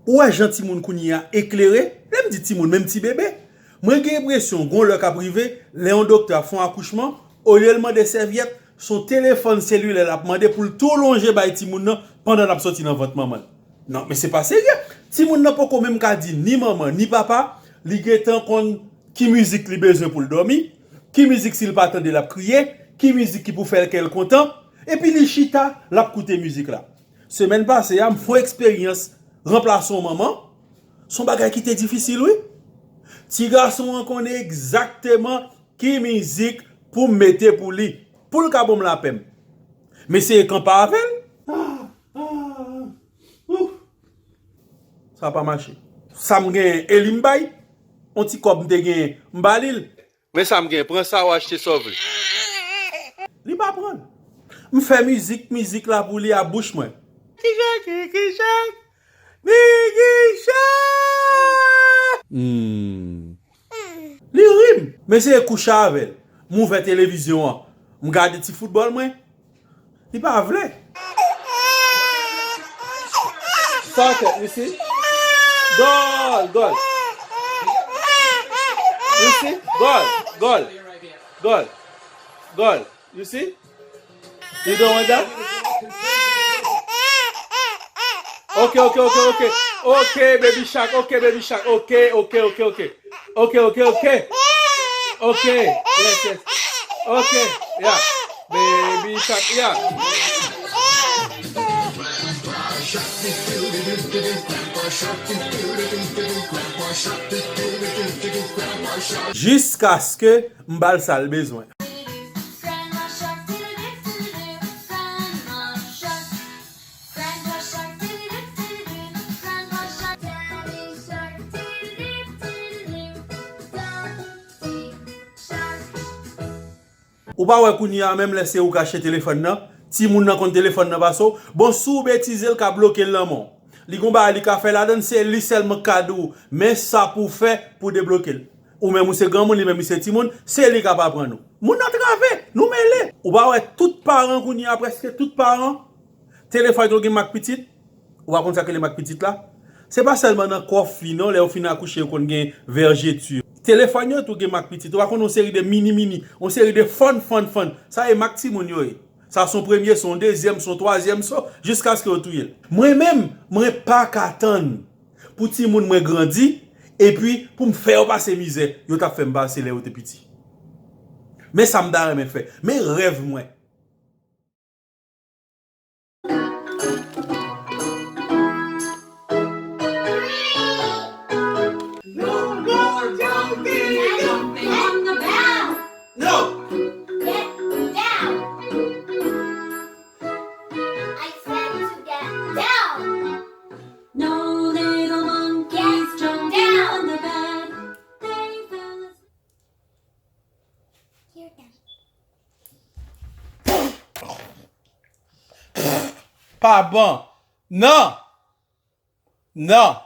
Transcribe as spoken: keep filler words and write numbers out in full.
Ou wè jan timoun kounye a eklere? Lè m di timoun, menm ti bebe. Mwen gen enpresyon, gon lè k ap rive, lè yon doktè ap fè yon akouchman, olye l mande sèvyèt, se yon telefòn selilè l ap mande pou l tou lonje bay timoun nan pandan l ap soti nan vant manman l. Non, men se pa serye. Timoun nan poko menm ka di ni manman, ni papa, li gentan konn ki mizik li bezwen pou l dòmi, ki mizik si l pa tande l ap kriye, ki mizik ki pou fè l kè l kontan, epi li chita, l ap koute mizik la. Semèn pase a, m fè yon eksperyans ranplase yon manman. Se yon bagay ki te difisil, wi. Ti gason an konnen egzakteman ki mizik pou m mete pou li, pou l ka ban m lapè m. M eseye kanpe avè l. Ah, ah, ouh. Sa pa mache. Sa m genyen, e li m bay. On ti kòb m te genyen, m ba li l. Men sa m gen, pran sa ou achte sa w vle. Li pa pran l. M fè mizik, mizik la pou li a bouch mwen. Kijan, ki, kijan, ni kijan. Hmm. Li ri m. M eseye kouche avè l. M ouvè televizyon an. M gade ti foutbòl mwen. Li pa vle. Sa w fè, you see? Gòl, gòl. You see? Gòl, gòl. Gòl. Gòl. You see? You don't want that? Ok, ok, ok, ok. Ok, baby shark. Ok, baby shark. Ok, ok, ok, ok. Ok, ok, ok. Ok, yes, yes. Ok, yeah. Baby shark, yeah. Jiskaske m ba l sa l bezwen. Ou pa wè kounye a menm lè se ou k achte telefòn nan, timoun nan konn telefòn nan pase w. Bon, si w betize l ka bloke l nan men w. Li gon bagay li ka fè ladan l, se li sèlman k ka di w, men sa pou w fè pou w debloke l. Ou menm ou se granmoun, li menm li se timoun, se li k ap aprann ou. Moun antrave, nou mele. Ou pa wè tout paran kounye a, prèske tout paran, telefòn yo gen mak pitit. Ou pa konn sa k rele mak pitit la? Se pa sèlman nan kò fi non, lè yo fin akouche yo konn gen vèjeti. Telefòn yo tou gen mak pitit. Ou pa konn yon seri de mini mini, yon seri de fòn fòn fòn. Sa e mak timoun yo ye. Sa se yon premye, se yon dezyèm, se yon twazyèm, se jiskaske yo touye l. Mwen menm, mwen pa ka tann pou timoun mwen grandi, epi pou m fè yo pase mizè yo t ap fè m pase lè yo te piti. Men sa m ta renmen fè. Men rèv mwen. No more jumping on the bed. No. Get down. I said to get down. No little monkeys jumping on the bed. They fell asleep. Pa bon. Non. Non.